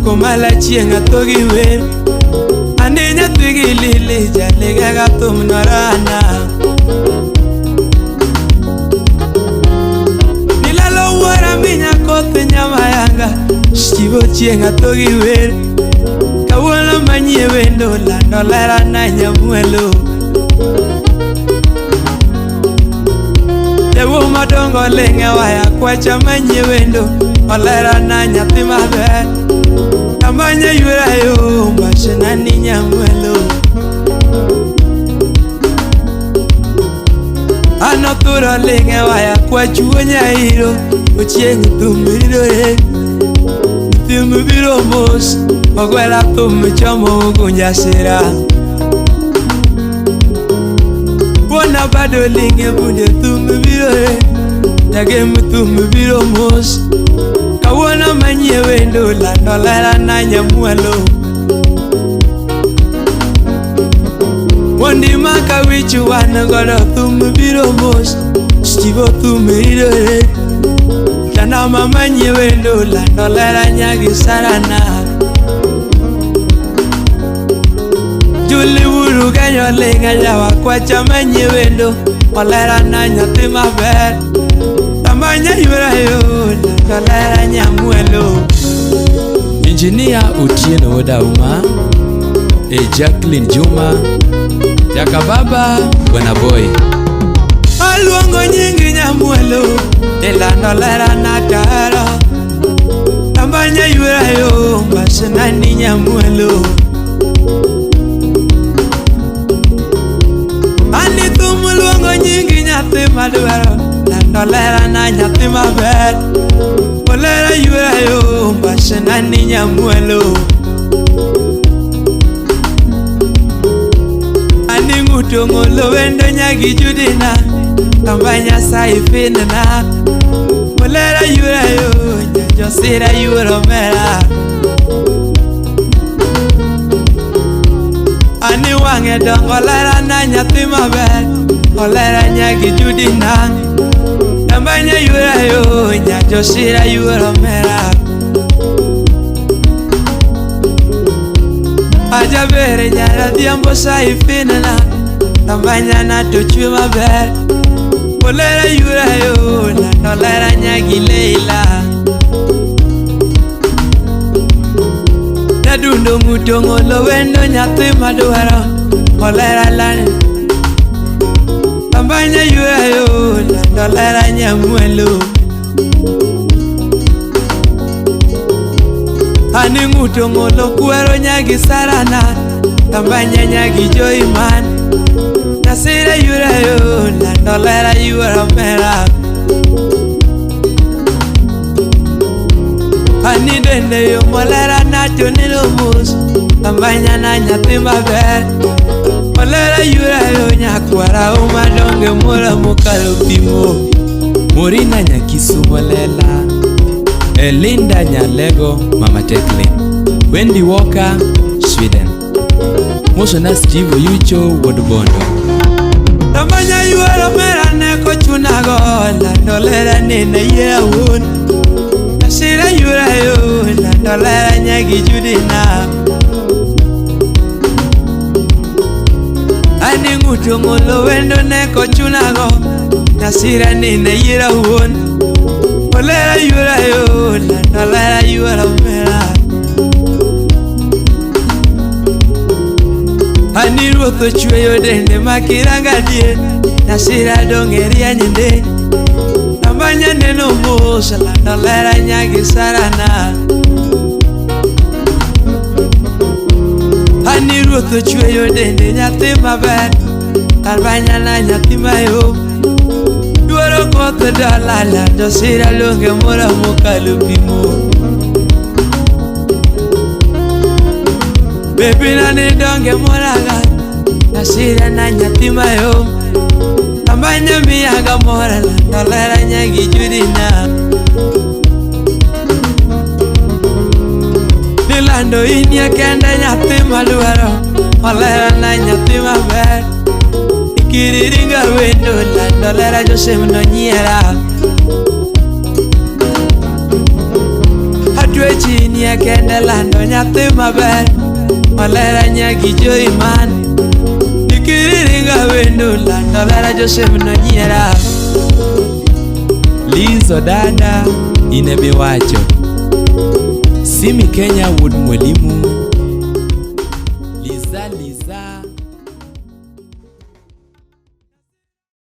Komala chieng' atho gi wer. Ani nyathi gi lili jalega ga thum norana. Nilalo wuora minya koth nyamayanga. Chiwo chieng' atho gi wer. Kawuono manyie wendo lando lera na nyamwelo. Jawuo madongo ling'e waya kwacha manyie wendo olera na nyathi maber. Amanya ywera yo mbasena ni nyamwelo. An othuro ling'e waya kwachuo nyairo ochieng' thum ridore. Thum biro mos ogwela thum chomo ugunja sira. Wuona bado ling'e bunde thum biro Jagem thum biro mos. Kawuono manyie wendo lando lera na nyamwelo. Mondi maka wich wan godo thum biro mos. Stivo thum ridore. Janama manyie wendo lando lera nyagi sarana. Juli wuru kanyo ling'a yawa kwacha manyie wendo olera na nyathi maber. Tamanya ywera yo lando lera nyamwelo. Engineer Otieno Odauma, e Jacqueline Juma, Jakababa Bwana Boy. Aluongo nyingi nyamwelo ilando lera na taro. Tambanya ywera yo mbasena ni nyamwelo. Ani thum luongo nyingi nyathi madwaro lando lera na nyathi maber. Olera ywera yo mbasena ni nyamwelo. Ani ng'uto ng'olo wendo nyagi judina. Tambanya saifinna. Olera ywera yo nyajosira ywero mera. Ani wang'e dongo olera na nyathi maber. Olera nyagi judina. Tambanya ywera yo nyajosira ywero mera. Ajabere nyara dhiambo saifinna. Tambanya na to chwe maber. Olera ywera yo lando lera nyagi Leila. Nyadundo ng'uto ng'olo wendo nyathi madwaro olera lane. Tambanya ywera yo lando lera nyamwelo. Ani ng'uto ng'olo kwero nyagi sarana. Tambanya nyagi joiman. Nasira ywera yo lando lera ywero mera. Ani dende yo molera na to nilo mos. Tambanya na nyathi maber. Olera ywera yo nyakwara umadonge mora mokalo pimo. Morina Nyakisumo Lela, Elinda Nyalego, Mama Teklin, Wendy Walker, Sweden. Mosona Steve Oyucho, Wuod Bondo. Tambanya ywero mera ne kochunago lando lera nene yie awuon. Nasira ywera yo lando lera nyagi judina. Ani ng'uto ng'olo wendo ne kochunago Nasira nene yie awuon. Olera ywera yo lando lera ywero mera. Ani ruoth ochweyo dende makiranga dier. Nasira dong' e rieny ndi. Tambanya neno mos lando lera nyagi sarana. Ani ruoth ochweyo dende nyathi maber. Tambanya na nyathi mayom. Duoro koth dala lando sira longe mora mokalo pimo. Baby na ni donge moraga. Nasira na nyathi mayom. Tambanya miyaga mora lando lera nyagi judina. Nilando inie kende nyathi madwaro olera na nyathi maber. Ikiriringa wendo lando lera Josem no nyiera. Ochinie kende lando nyathi maber. Olera nyagi joiman. Ikiriringa wendo lando lera Joseph nonyiera. Lizo dada inemiwacho. Simi Kenya wuod mwalimu